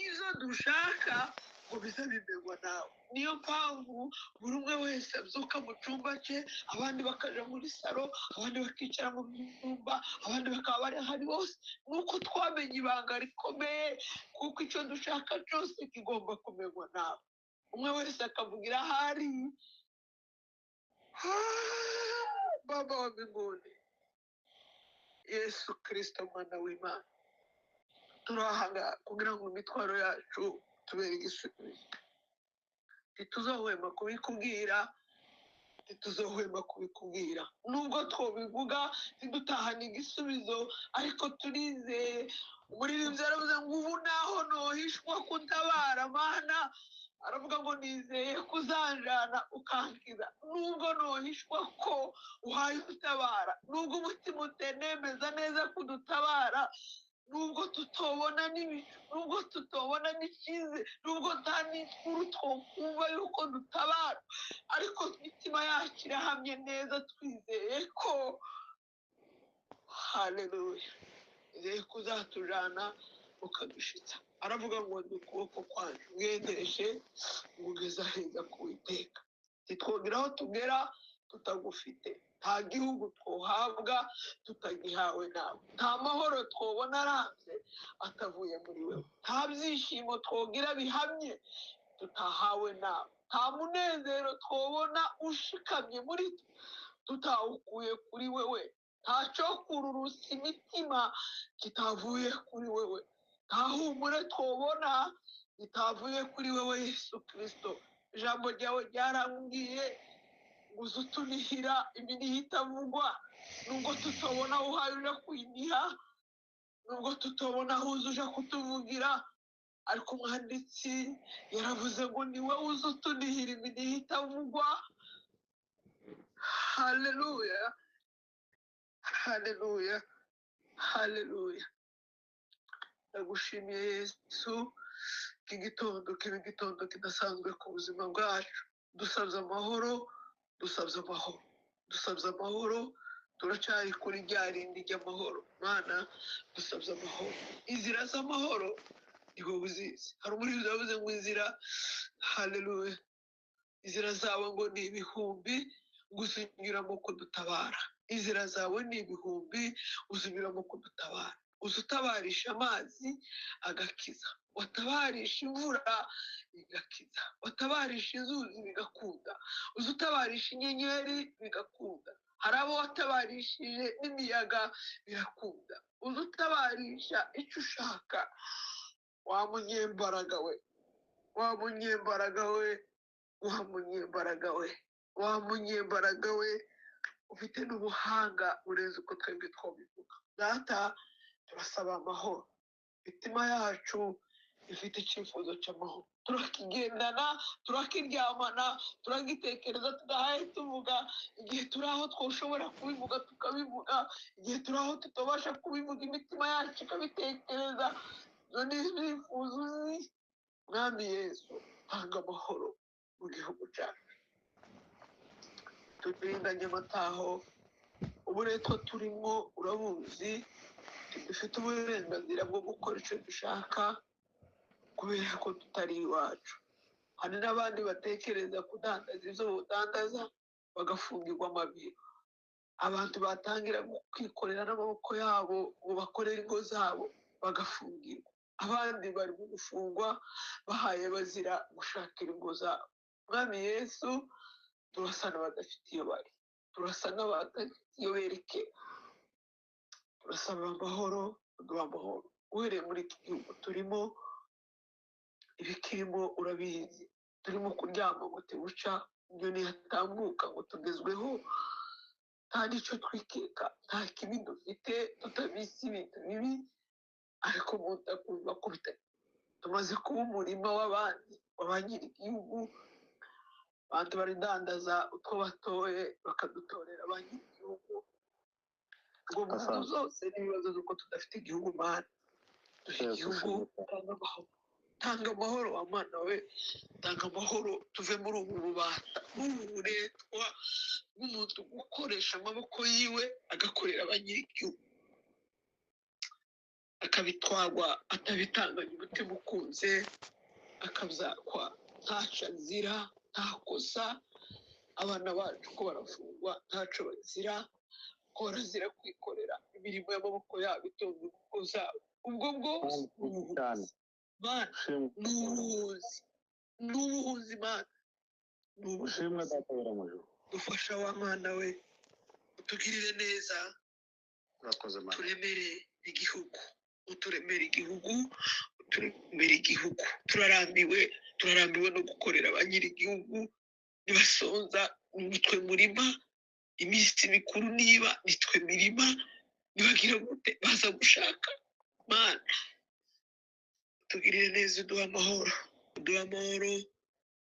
Ibyo dushaka ngo bize bimerwa nawe. Niyo mpamvu buri umwe wese abyuka mu cyumba cye, abandi bakaja muri salo, abandi bakicara mu byumba, abandi bakaba bari ahari hose. Nuko twamenye ibanga rikomeye, kuko icyo dushaka cyose kigomba kumenywa nawe. Umwe wese akavugira ahari. Ah, Baba wa mbinguni, Yesu Kristo mwana w'Imana, turahanga kugira ngo imitwaro yacu tubere igisubizo. Ntituzohwema kubikubwira, ntituzohwema kubikubwira. Nubwo twobivuga ntidutahane igisubizo, ariko turizeye. Umuririmbyi yaravuze ngo ubu naho nohishwa kutabara Mana, aravuga ngo nizeye kuzanjana ukankiza. Nubwo nohishwa ko uhaye utabara, nubwo umutima utenemeza neza kudutabara, nubwo tutobona n'ibicu, nubwo tutobona n'ikize, nubwo nta n'inkuru twokumva yuko dutabara, ariko imitima yacu irahamye neza, twizeye ko, haleluya, nizeye ko uzatujana ukadushitsa. Aravuga ngo ndi ukuboko kwanyu mwendereje ngugeze aheza ku Witeka. Ntitwogera aho tugera tutagufite. Nta gihugu twohabwa tutagihawe nawe. Nta mahoro twobona arambye atavuye muri wewe. Nta byishimo twogira bihamye tutahawe nawe. Nta munezero twobona ushikamye muri twe tutawukuye kuri wewe. Nta cyo kururusa imitima kitavuye kuri wewe. Nta humure twobona ritavuye kuri wewe Yesu Kristo. Ijambo ryawe ryarambwiye ngo uze utunihira iminiha itavugwa. Nubwo tutabona aho uhaye uja kuyiniha, nubwo tutabona aho uza uja kutuvugira, ariko umwanditsi yaravuze ngo ni wowe uza utunihira iminiha itavugwa. Haleluya, haleluya, haleluya. Ndagushimiye Yesu. Iki gitondo kiba igitondo kidasanzwe ku buzima bwacu. Dusabye amahoro, dusabye amahoro, dusabye amahoro. Turacyari kuri rya rindi ry'amahoro. Mana, dusabye amahoro. Inzira z'amahoro ni wowe uzizi. Hari umuririmbyi wavuze ngo inzira, haleluya, inzira zawe ngo ni ibihumbi, ngo uzinyuramo kudutabara. Inzira zawe ni ibihumbi, uzinyuramo kudutabara. Uza utabarisha amazi agakiza, watabarisha imvura igakiza, watabarisha inzuzi bigakunda, uza utabarisha inyenyeri bigakunda. Hari abo watabarishije n'imiyaga birakunda. Uza utabarisha icyo ushaka. Wa munyembaraga we, wa munyembaraga we, wa munyembaraga we, wa munyembaraga we, ufite n'ubuhanga burenze uko twebwe twabivuga. Data, turasaba amahoro. Imitima yacu ifite icyifuzo cy'amahoro, turakigendana, turakiryamana, turagitekereza, tudahaye tuvuga. Igihe turi aho twashobora kubivuga tukabivuga, igihe turi aho tutabasha kubivuga imitima yacu ikabitekereza. Ibyo ni ibyifuzo uzi. Mwami Yesu, tanga amahoro mu gihugu cyacu. Turindanye amataho. Uburetwa turimo urabuzi. Dufite uburenganzira bwo gukora icyo dushaka kubera ko tutari iwacu. Hari n'abandi batekereza kudandaza ibyo budandaza bagafungirwa amabiro. Abantu batangira kwikorera n'amaboko yabo ngo bakorere ingo zabo bagafungirwa. Abandi bari mu gufungwa bahaye bazira gushakira ingo zabo. Mwami Yesu, turasa n'abadafite iyo bari, turasa n'abadafite iyo berekera. Turasaba amahoro, duha amahoro uhereye muri iki gihugu turimo. Ibikirimo urabizi. Turimo kuryama ngo tibuca, inyoni yatambuka ngo tugezweho. Nta n'icyo twikeka, nta kibi dufite, tutabise ibintu bibi, ariko umuntu akumva ko tumaze kuba umurima w'abandi, wa ba nyir'igihugu. Abantu baridandaza utwo batoye bakadutorera ba nyir'igihugu. Ngo mu Asante. zose n'ibibazo z'uko tudafite igihugu. Mana, duhe Yesu igihugu. ushimwe. Tanga amahoro, tanga amahoro wa Mana we, tanga amahoro, tuve muri ubu bubata n'ubu buretwa bw'umuntu gukoresha amaboko yiwe agakorera ba nyir'igihugu. Akabitwagwa atabitanganye umutima ukunze, akabyakwa ntacyo azira, nta kosa. Abana bacu ko barafungwa ntacyo bazira, ko barazira kwikorera imirimo y'amaboko yabo itunga ingo zabo. Ubwo bwose ni ubuhunzi Mana, ni ubuhunzi, ni ubuhunzi Mana, ni Ushimwe ubuhunzi. Data wera mu ijuru. Dufasha wa mwana we, utugirire neza. Urakoze Mana. Turemere igihugu, uturemere igihugu, uturemere igihugu. Turarambiwe, turarambiwe no gukorera ba nyir'igihugu. Nibasonza nitwe murima, iminsi mikuru niba nitwe mirima, nibagira gute baza gushaka. Mana, tugirire neza, uduhe amahoro, uduhe amahoro.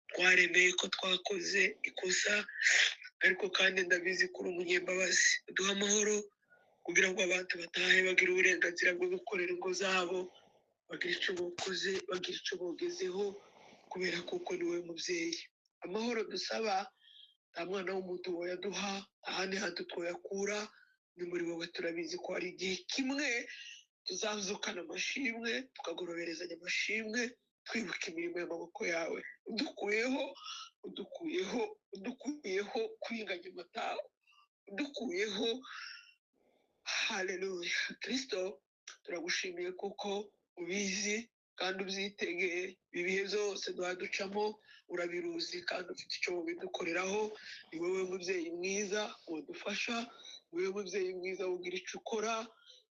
Twaremeye ko twakoze ikosa, ariko kandi ndabizi ko uri umunyembabazi. Uduhe amahoro kugira ngo abantu batahe bagire uburenganzira bwo gukorera ingo zabo, bagira icyo bakoze, bagira icyo bogezeho, kubera kuko ni wowe mubyeyi. Amahoro dusaba nta mwana w'umuntu woyaduha, ahandi hantu twoyakura ni muri wowe. Turabizi ko hari igihe kimwe tuzazukana amashimwe, tukagoroberezanya amashimwe, twibuka imirimo y'amaboko yawe. Udukuyeho, udukuyeho, udukuyeho kwinganya amataho, udukuyeho. Haleluya! Kristo, turagushimiye kuko ubizi kandi ubyitegeye. Ibihe byose ducamo urabiruzi kandi ufite icyo bidukoreraho. Ni wowe mubyeyi mwiza wadufasha, ni wowe mubyeyi mwiza ugira icyo ukora,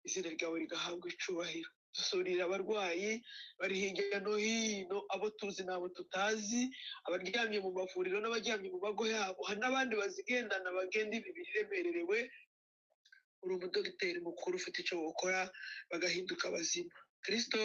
izina ryawe rigahabwa icubahiro. Dusurira abarwayi bari hirya no hino, abo tuzi n'abo tutazi, abaryamye mu mavuriro n'abaryamye mu mago yabo, hari n'abandi bazigendana bagenda imibiri iremererewe. Uri umudogiteri mukuru ufite icyo gukora bagahinduka bazima. Kristo,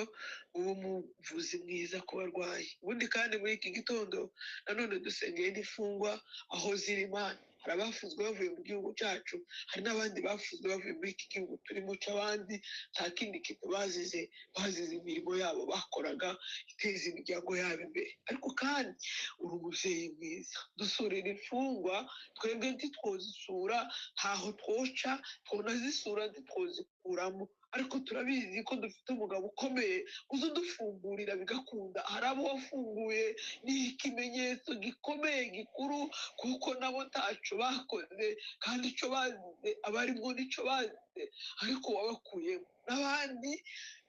uwo muvuzi mwiza ku barwayi. Ubundi kandi muri iki gitondo nanone dusengeye n'imfungwa aho ziri Mana. Hari abafunzwe bavuye mu gihugu cyacu, hari n'abandi bafunzwe bavuye muri iki gihugu turimo cy'abandi. Nta kindi kintu bazize, bazize imirimo yabo bakoraga iteza imiryango yabo imbere. Ariko kandi uri umubyeyi mwiza, dusurira imfungwa. Twebwe ntitwozisura, ntaho twoca twonazisura, ntitwozikuramo, ariko turabizi ko dufite umugabo ukomeye uza udufungurira bigakunda. Hari abo wafunguye, ni ikimenyetso gikomeye gikuru, kuko nabo ntacyo bakoze kandi icyo bazize abarimo nicyo bazize, ariko wabakuyemo. N'abandi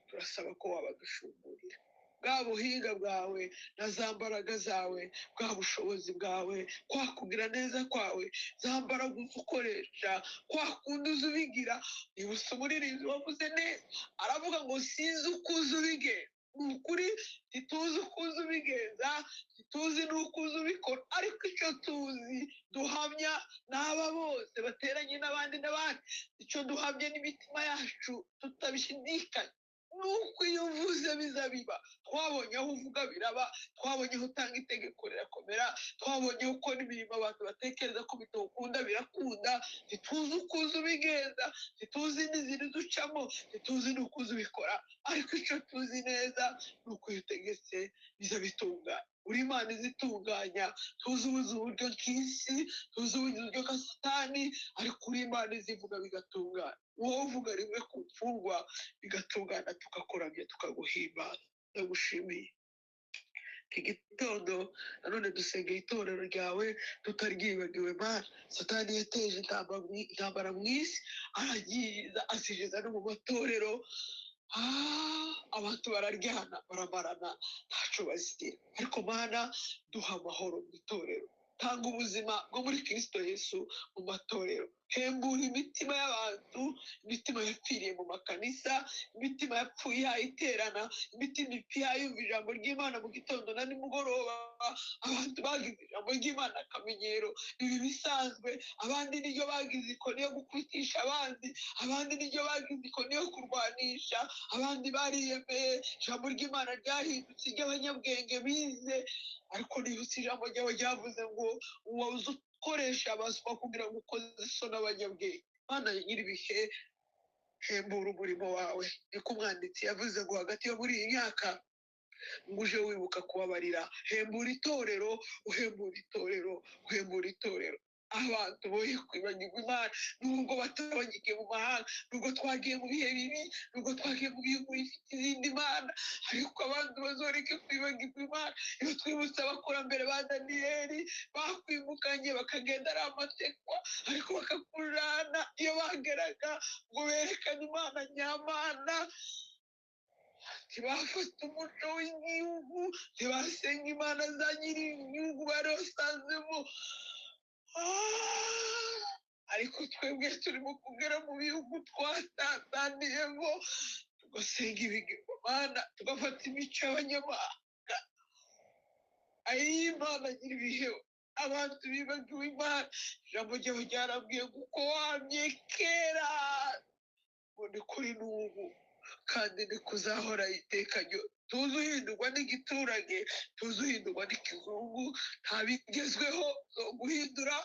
turasaba ko wabadufungurira. Bwa buhinga bwawe na za mbaraga zawe, bwa bushobozi bwawe, kwa kugira neza kwawe, za mbaraga uza ukoresha, kwa kundi uza ubigira. Nibutse umuririmbyi wavuze neza, aravuga ngo sinzi uko uza ubigenza. Ni ukuri ntituzi uko uza ubigenza, ntituzi n'uko uza ubikora, ariko icyo tuzi duhamya n'aba bose bateranye n'abandi n'abandi, icyo duhamya n'imitima yacu tutabishidikanya nuko iyo uvuze biza biba. Twabonye aho uvuga biraba, twabonye aho utanga itegeko rirakomera, twabonye aho ukora imirimo abantu batekereza ko bitokunda birakunda. Ntituzi uko uza ubigenza, ntituzi n'inzira uducamo, ntituzi n'uko uza ubikora, ariko icyo tuzi neza ni uko iyo utegetse biza bitungana. Uri Imana izitunganya. Tuzi ubuze uburyo bw'isi, tuzi ubuze uburyo bwa Satani, ariko uri Imana izivuga bigatungana. Wowe uvuga rimwe ku mfungwa bigatungana, tugakoramya tukaguhimbaza. Ndagushimiye. Iki gitondo nanone dusengeye itorero ryawe tutaryibagiwe Mana. Satani yateje intambara mu isi, aragiza azinjiza no mu matorero. Abantu bararyana, baramarana, ntacyo bazira. Ariko Mana, duha amahoro mu itorero, tanga ubuzima bwo muri Kristo Yesu mu matorero, hembura imitima y'abantu, imitima yapfiriye mu makanisa, imitima yapfuye iterana, imitima ipfuye yumva ijambo ry'Imana mu gitondo na nimugoroba. Abantu bagize ijambo ry'Imana akamenyero, ibi bisanzwe. Abandi niryo bagize ikoni yo gukwitisha abandi, abandi niryo bagize ikoni yo kurwanisha abandi. Bariyemeye, ijambo ry'Imana ryahindutse iry'abanyabwenge bize. Ariko nibutse ijambo ryawe ryavuze ngo uwabuze ukoresha abaswa kugira ngo ukoze isoni abanyabwenge. Mana nyir'ibihe, hembura umurimo wawe. Niko umwanditsi yavuze ngo hagati yo muri iyi myaka ngo uje wibuka kubabarira. Hembura itorero, uhembura itorero, uhembura itorero. Abantu boye kwibagirwa Imana, nubwo batabagiye mu mahanga, nubwo twagiye mu bihe bibi, nubwo twagiye mu bihugu bifite izindi mana, ariko abantu bazoreke kwibagirwa Imana. Iyo twibutse abakurambere ba Daniyeli bakwimukanye bakagenda ari amatekwa, ariko bakakujana iyo bageraga ngo berekane Imana nyamana. Ntibafata umuco w'igihugu, ntibasenga imana za nyiri igihugu bari basanzemo. Ariko twebwe turimo kugera mu bihugu twatataniyemo, tugasenga ibigirwamana, tugafata imico y'abanyamahanga. Ayi Imana agira ibihe, abantu bibagiwe Imana. Ijambo ryawe ryarabwiye kuko wamye kera, ngo ni kuri n'ubu kandi ni kuzahora iteka ryose. Tuzi uhindurwa n'igiturage, tuzi uhindurwa n'ikizungu, nta bigezweho zo guhindura,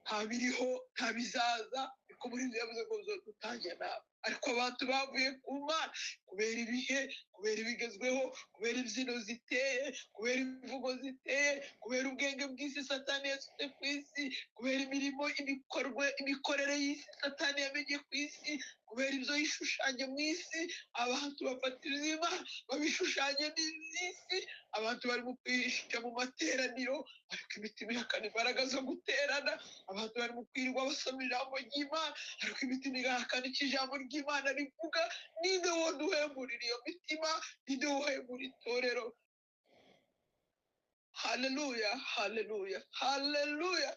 nta biriho, nta bizaza. Niko muri ibyo yavuze ngo dutange nabi. Ariko abantu bavuye ku Mana kubera ibihe, kubera ibigezweho, kubera imbyino ziteye, kubera imvugo ziteye, kubera ubwenge bw'isi Satani yasutse ku isi, kubera imirimo, ibikorwa, imikorere y'isi Satani yamenye ku isi, kubera ibyo yishushanya mu isi. Abantu bafata ibizima babishushanya n'iby'isi. Abantu barimo kwihisha mu materaniro, ariko imitima ihakana imbaraga zo guterana. Abantu barimo kwirirwa basoma ijambo ry'Imana, ariko imitima igahakana icyo ijambo ry'Imana rivuga. Ninde woduhemurira iyo mitima? Ninde wohemura itorero? Haleluya, haleluya, haleluya,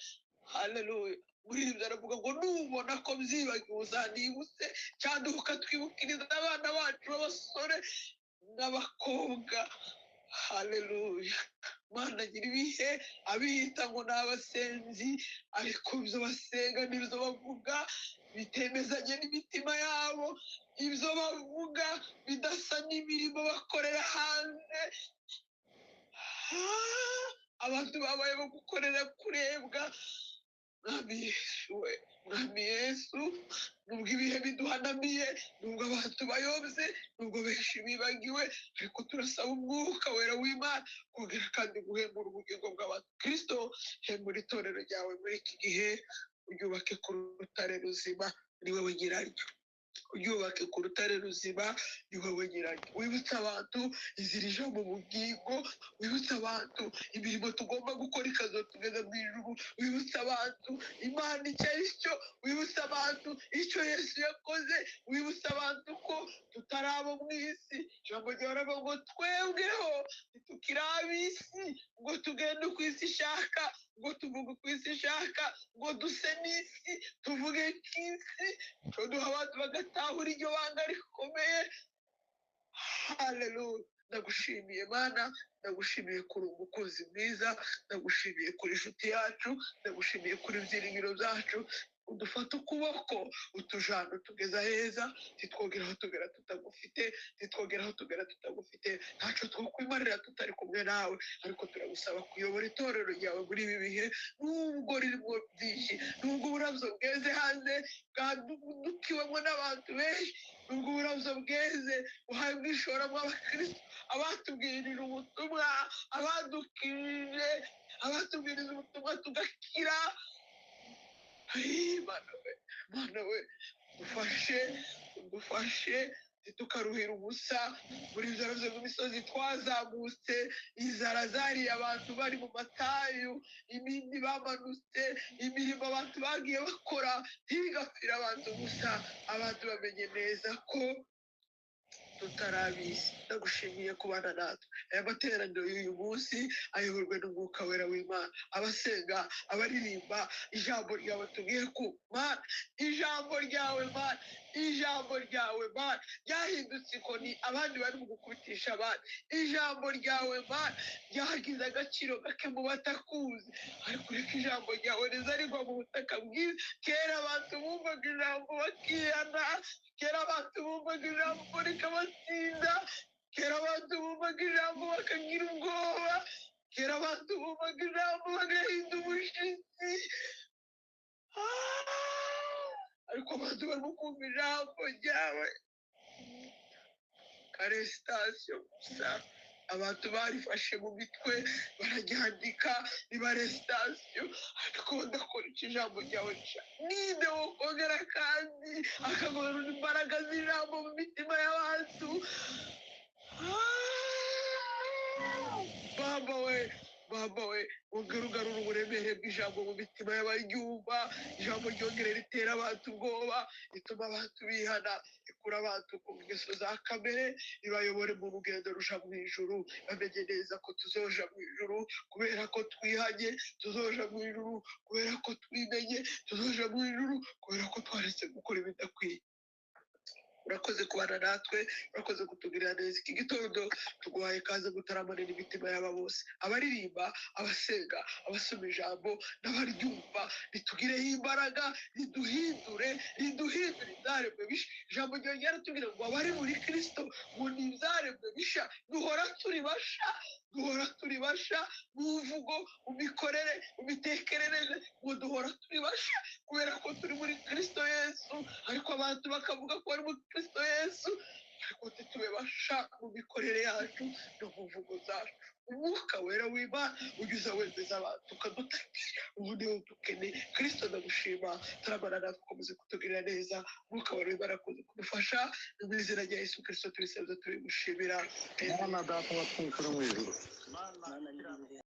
haleluya. Muri ibyo aravuga ngo nubona ko byibagiwe uzanibutse, cyangwa ukatwibukiriza abana bacu b'abasore n'abakobwa. Haleluya. Mana gira ibihe, abiyita ngo ni abasenzi, ariko ibyo basenga n'ibyo bavuga bitemezanye n'imitima yabo, ibyo bavuga bidasa n'imirimo bakorera hanze. Abantu babaye bo gukorera kurebwa. Mwami Yesu we, Mwami Yesu, nubwo ibihe biduhanamiye, nubwo abantu bayobye, nubwo benshi bibagiwe, ariko turasaba umwuka wera w'Imana kongera kandi guhembura ubugingo bw'abantu. Kristo, hembura itorero ryawe muri iki gihe, uryubake ku rutare ruzima, ni wowe nyiraryo. Uryubake ku rutare ruzima, ni wowe nyiraryo. Wibutse abantu inzira ija mu bugingo, wibutse abantu imirimo tugomba gukora ikazotugeza mu ijuru, wibutse abantu Imana icyo ari cyo, wibutse abantu icyo Yesu yakoze, wibutse abantu ko tutari abo mu isi. Ijambo ryawe riravuga ngo twebweho ntitukiri ab'isi, ngo tugende uko isi ishaka, ngo tuvuge uko isi ishaka, ngo duse n'isi, tuvuge nk'isi. Duha abantu bagatahura iryo banga rikomeye. Haleluya. Ndagushimiye Mana, ndagushimiye kuri umukozi mwiza, ndagushimiye kuri inshuti yacu, ndagushimiye kuri ibyiringiro byacu. Udufata ukuboko utujana utugeza heza, ntitwogera aho tugera tutagufite, ntitwogera aho tugera tutagufite. Ntacyo twakwimarira tutari kumwe nawe, ariko turagusaba kuyobora itorero ryawe muri ibi bihe, nubwo ririmo byinshi, nubwo uburabyo bweze hanze bwadukiwemo n'abantu benshi, nubwo uburabyo bweze buhaye bwishoramo abakristo, abatubwirira ubutumwa, abadukirije, abatubwiriza ubutumwa tugakira. Mana we, Mana we, dufashe, dufashe ntitukaruhira ubusa. Muri ibyo byo mu misozi twazamutse, inzara zariye abantu bari mu matayu, ibindi bamanutse, imirimo abantu bagiye bakora ntigapfire abantu gusa. Abantu bamenye neza ko tutarabizi. Ndagushimiye kubana natwe. Aya materaniro y'uyu munsi ayoborwe n'umwuka wera w'Imana. Abasenga, abaririmba, ijambo ryawe tubwiye ku Mana, ijambo ryawe Mana, ijambo ryawe Mana ryahindutse ikoni abandi bari mu gukubitisha abandi. Ijambo ryawe Mana ryagize agaciro gake mu batakuzi, ariko reka ijambo ryawe riza rigwa mu butaka bwiza. Kera abantu bumvaga ijambo bakihana, kera abantu bumvaga ijambo rikabatsinda, kera abantu bumvaga ijambo bakagira ubwoba, kera abantu bumvaga ijambo bagahinda umushyitsi. Ariko abantu barimo kumva ijambo ryawe karesitasiyo gusa. Abantu barifashe mu mitwe, bararyandika, riba resitasiyo, ariko badakora icyo ijambo ryawe rishaka. Ninde wokongera kandi akagarura imbaraga z'ijambo mu mitima y'abantu? Baba we, Baba we, wongere ugarura uburemere bw'ijambo mu mitima y'abaryumva. Ijambo ryongere ritera abantu ubwoba, rituma abantu bihana, rikura abantu ku ngeso za kamere, ribayobore mu rugendo ruja mu ijuru, bamenye neza ko tuzoja mu ijuru kubera ko twihanye, tuzoja mu ijuru kubera ko twimenye, tuzoja mu ijuru kubera ko twaretse gukora ibidakwiye. Urakoze kubana natwe, urakoze kutugirira neza. Iki gitondo tuguhaye ikaze gutaramanira imitima y'aba bose, abaririmba, abasenga, abasoma ijambo n'abaryumva. Ritugireho imbaraga, riduhindure, riduhindure ibyaremwe bisha. Ijambo ryongera tubwira ngo abari muri Kristo ngo ni ibyaremwe bisha. Duhora turi basha, duhora turi basha mu mvugo, mu mikorere, mu mitekerereze, ngo duhora turi basha kubera ko turi muri Kristo Yesu. Ariko abantu bakavuga ko bari muri Kristo Yesu, ariko ntitube basha mu mikorere yacu no mu mvugo zacu. Umwuka wera w'Imana ujya uza wemeza abantu, ukadutakira, ubu niwo dukeneye. Kristo ndagushima, turabana natwe, ukomeze kutugirira neza. Umwuka wera w'Imana akomeze kudufasha. Mu izina rya Yesu Kristo tubisabye, tubigushimira. Mana Data wa twese uri mu ijuru. Mana.